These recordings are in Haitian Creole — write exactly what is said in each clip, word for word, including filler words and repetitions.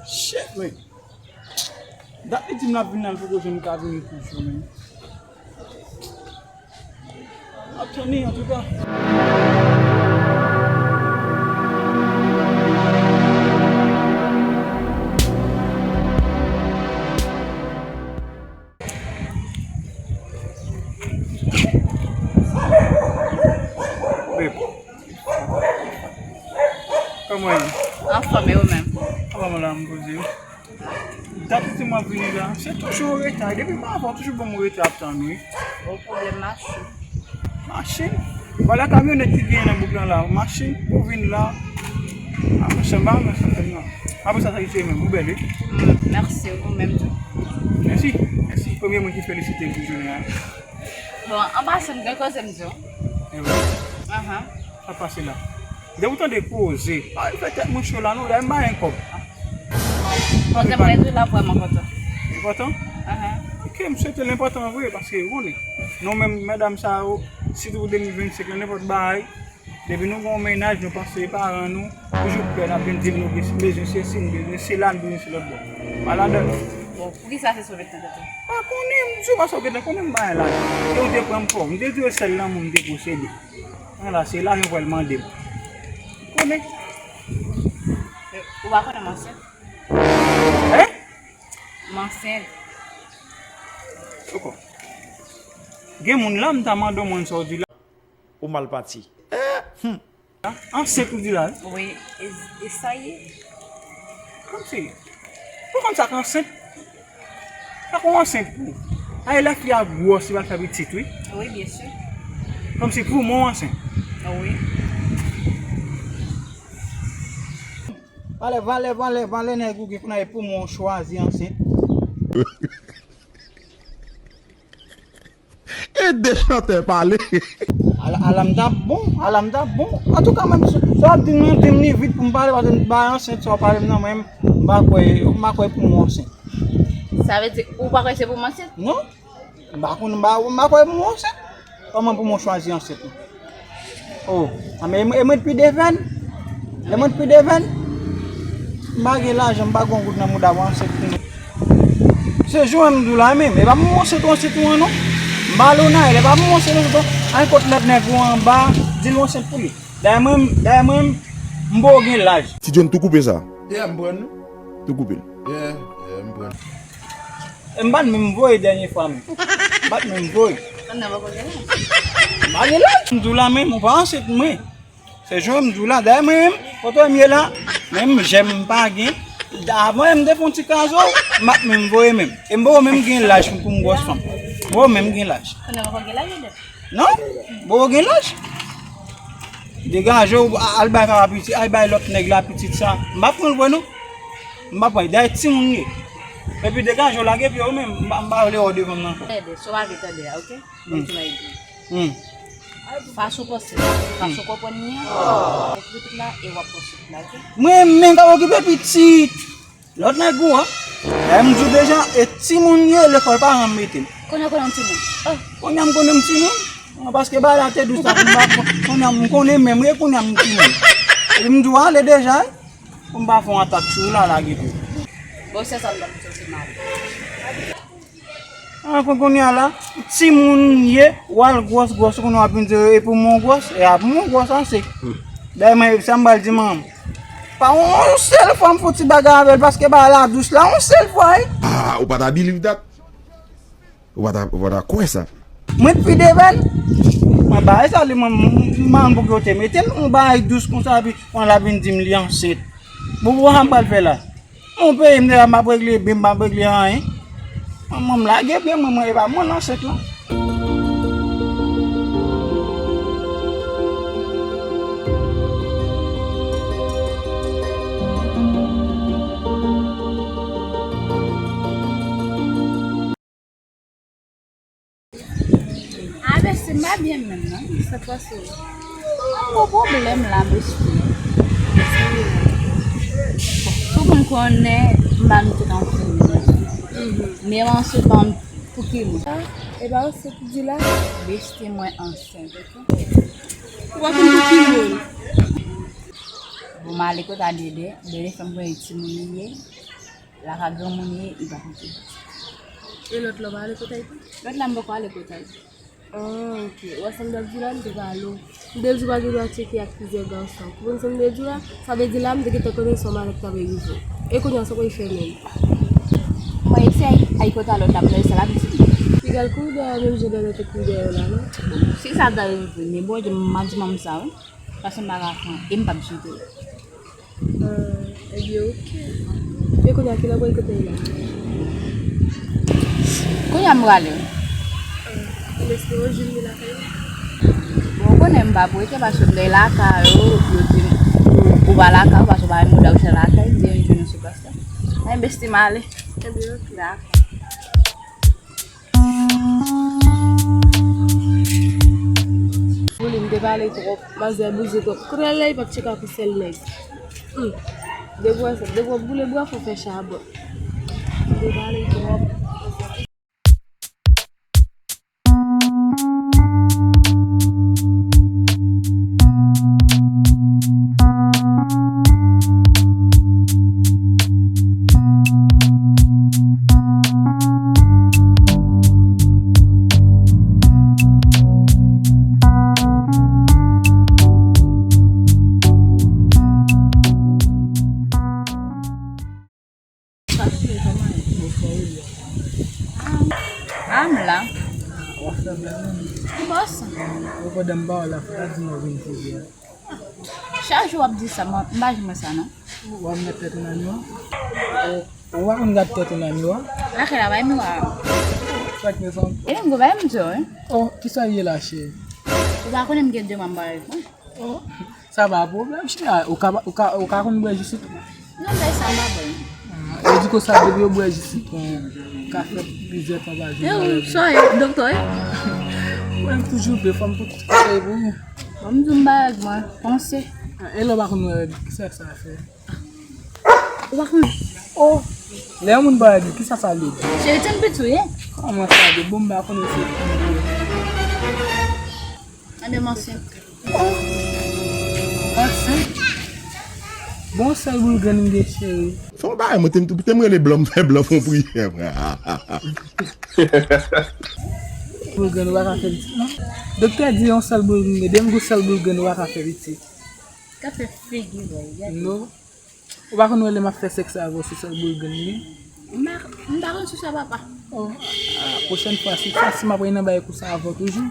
Shit, man. Dat li di m l ap vin la, l poko janm ka vini toujou, man. M ap tann li, antouka. Babe. Kòman w ye? Anfòm, e ou menm? Anfòm la, m poze. Dat li di m w ap vini la. Se toujou an reta. Depi m avè w, toujou ban m reta ap tann, wi. Bon pwoblèm machin. Machin? Vwala kamyonèt ki genyen nan bouk lan la. Machin pou vin la. A, monchè, m pa renmen sa tèlman. Apre sa, sa ki se menm. Ou bèl, wi. Mm, mèsi, ou menm tou. Mèsi. Mèsi. Premye moun ki felisite m pou jounen an. Bon, an pasan, m gen koze m di w. E vre? Ahan. Sa pase la. Depi w tande koze, pa fè tèt mwen cho la non, dayè m pa gen kòb. Koze m rete la vrèman kontan. Enpòtan? Ahan. Ok, m swete l enpòtan vre, paske ou konnen, nou menm medam sa yo, sitou pou de mil vennsenk lan, nenpòt bagay, depi nou gen yon mennaj, nou panse paran nou, toujou pè, n ap vin di nou bezwen sesi, nou bezwen sela, nou bezwen se lòt bò. Pa ladan. Bon, poukisa se sou rete kontan? Pa konnen, m di w pa sa w gentan konnen m pa gen lajan. Se ou te pran m fò, m te di w sèl lanmou m te posede. An la, se lajan pou al mande m. Konnen. Ou pa konnen m ansent? Hein? M ansent. Poko. Gen moun la, m ta mande w moun sa w di la. Ou mal pati. Eh, hmm. Ansent ou di la, wi? Wi, e, e sa ye. Kòmsi, ou konn sa k ansent? Sa k yon ansent pou? Ay, lè fi a gwòs, li pral fè pitit, wi. Wi, byen si. Kòmsi pou mwen w ansent. Wi. Valè, valè, valè, valè nèg ou gen kounye a, e pou mwen w chwazi ansent. E de chantè pale. Ala, ala m t ap bon, ala m t ap bon. Antouka, mwen, sa w ap di m nan, di m li vit pou m pale, paske m pa ansent, sa w pale m nan, mwen, m pa kwè, m pa kwè pou mwen ansent. Sa vle di, ou pa kwè se pou mwen ansent? Non. M pa konn, m pa, m pa kwè pou mwen ansent. Kòman pou mwen chwazi ansent? Oh, a, men e mwen, e mwen ki pi devèn? E mwen ki pi devèn? M pa gen lajan, m pa gen yon goud nan mouda pou ansent pou mwen. Se jou menm m di w la menm, e pa pou mwen ansent ou ansent ou an non. M pa Lonayèl, e pa pou mwen ansent ou ansent ou. Al kot lòt nèg ou anba, di l ou ansent pou li. Dayè mwen, dayè mwen, m poko gen laj. Ti John tou koupe sa. Yeah, m pran nou. Tou koupe l. Yeah, yeah, m pran. E m pa t menm voye dènye fwa menm. M pa t menm voye. Pandan poko gen laj. M pa gen laj. M di w la menm, ou pa ansent mwen. Se jan m di w la, dayè mwen menm, kote m ye la, menm jèm m pa gen. Avan m te fè yon ti kazo, m pa t menm voye menm. E m poko menm gen laj pou m gwòs fanm. M poko menm gen laj. Pandan poko gen laj, non? M poko gen laj. Degaje w, a-, al bay papa pitit, al bay lòt nèg la pitit sa. M pa pran l vre non. M pa pran l. Dayè timoun li ye. Epi degaje w, lage pye w menm. M pa, m pa vle wè w devan m nan ankò. Tande, sa w pa vle tande a, ok? Hmm. Mwen di w la, hmm. Fason w panse la, fason w konprann li an, w ap ekri tout la e w ap pran sou tout la, ok? Mwen menm k ap okipe pitit. Lòt nèg ou an, dayè m di w deja, e timoun li ye, lekòl paran m mete l. Kounye a w konnen m timoun? Oh. Kounye a m konnen m timoun? Non, paske bagay la te dous la pou m pa, kounye a m konnen menm, e kounye a m timoun. Epi m di w ale deja, wi. Pou m pa fè yon atak sou ou la, lage pye w. Bon, se sa m t ap di w, se mal. An, kon kounye a la, timoun ye, w al gwòs, gwòs, kounye a w ap vin di, e pou mwen w gwòs, e a pou mwen w gwòs ase. Dayè mwen, sa m pral di manman m. Pa yon sèl fwa m fè yon ti bagay avè l, paske bagay la dous la, yon sèl fwa, wi. Ah, ou pa ta believe that? Ou pa ta, ou pa ta kwè sa? Mwen t pi devèn. Mwen bay sa li, mwen, m, m, m, pou yo te mete l, yon bagay dous konsa, epi, kounye a l ap vin di m li ansent. Bon, bon, sa m pral fè la? Mon peyi m deja m ap regle, ben m ap regle anyen. Mwen, mwen m lage pye mwen, mwen e pa mwen ansent lan. M pa byen menm non, sa k pase w? M gon pwoblèm la, mesye. Tout moun konnen m pa mete nan fimi. Men answit ban m pou ki moun. E pa ou se ki di la? Besti mwen ansent, oke? Ou pa konn pou ki moun? Bon, m ale kote a Dede. Dede fè m konnen timoun li ye. Lakay granmoun li ye, li pa konte. E lòt la, ou pa ale kote a tou? Lòt la, m poko ale kote a tou. Ah, ok. Ou wè sa m t ap di la, m te pale w. M te di w pa gen dwa tcheke ak plizyè gason. Ou konprann sa m te di w la? Sa vle di la, m te gentan konnen se yon malèt k ap rive w. E kounye a, sa w pral fè menm? Mwen, e ti ay, ay kote a lòt la, m wè sa l ap di. Piga l kouri dèyè w menm jan Daniel te kouri dèyè w la, non? Si sa ta rive, men Bondye, m ap di manm sa, wi. Paske m pa ka fè anyen, e m p ap jete w. Ah, ebyen, oke. E kounye a, kilè w pral kite la? Kounye a, m prale. Ah, m espere w jwenn li lakay ou. Bon, ou konnen m p ap rete, paske m gen lakay ou, yo di m, ou, ou pa lakay ou, paske ou pa renmen moun dòk lakay, m di, m jwenn ou sou plas la. Ay, besti, m ale. Ebyen, oke. Dakò. Mouli, m te pale twòp. Manzè bouze twòp. Kote l ale, li p ap tcheke ak yon sèl nèg. Hmm. Depi w wè sa, depi w ap boule bwa, fò w fè chabon. M te pale twòp. Ah, m la. Ki bòs? Ou pandan m pa wè la, fò ta di m w ap vin kote a. Chak jou w ap di sa, m pa janm wè sa non. W ap met tèt ou nan miwa? Ou, ou pa konn gad tèt ou nan miwa? Lakay la bay miwa. Sa k fè fanm? E menm gwo bay m di w, wi. Oh, kisa w ye la, cheri? Ou pa konnen m gen de manm bagay, wi. Oh, sa pa pwoblèm, cheri. Ou ka, ou ka, ou ka konn bwè ji sitwon? Non, bay sa m pa bwè. Ah, yo di konsa, depi yo bwè ji sitwon, ka fè plizyè tan pa jwenn maladi. Yo, sa e, doktè, wi. Mwen toujou byen, fò m pou tout konsèy pou ou. Bon, m di w m pa règ mwen, panse. Ah, e lè w pa konn wè règ, kisa sa fè? Ou pa konn. Oh, lè yon moun pa règ, kisa sa vle di? Cheri, tann piti w ye. Kòman sa vle? Bon, m pa konnen se. Anben, m ansent. Oh, ansent? Bon, sèl boul grenn m gen, cheri. Fè yon bagay, mwen te m tou, te m rele blan, m fè blan fè yon priyè, frè. Boul grenn, ou pa ka fè pitit, non? Doktè di yon sèl boul grenn, depi m gon sèl boul grenn, ou pa ka fè pitit. Ka fè figi, bòy. Non. Ou pa konn wè lè m ap fè sèks avè w, se sèl boul grenn m gen? M pa, m pa konn sou sa, papa. Oh, ah, pwochèn fwa, si, si m ap nan bagay konsa avè w toujou,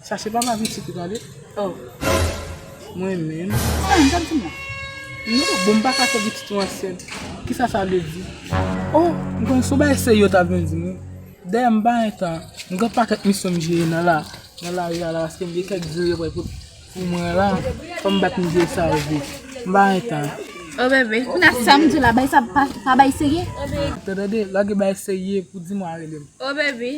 chache papa pitit ou, tande? Oh. Mwen menm. Sa, m t ap di m la. Non, bon, m pa ka fè pitit ou ansent. Kisa sa vle di? Oh, m konnen se yon bagay serye w t ap vin di m, wi. Dayè, m pa gen tan. M gen pakèt misyon m jere nan la, nan lari a la, paske m gen kèk diri yo prè pou, pou mwen la. Fò m bat m jere sa yo vit. M pa gen tan. Oh, bebe, kounye a sa m di la, bay sa pa, pa bay serye. Tande, lage bay serye pou di mwen a rele m. Oh, bebe.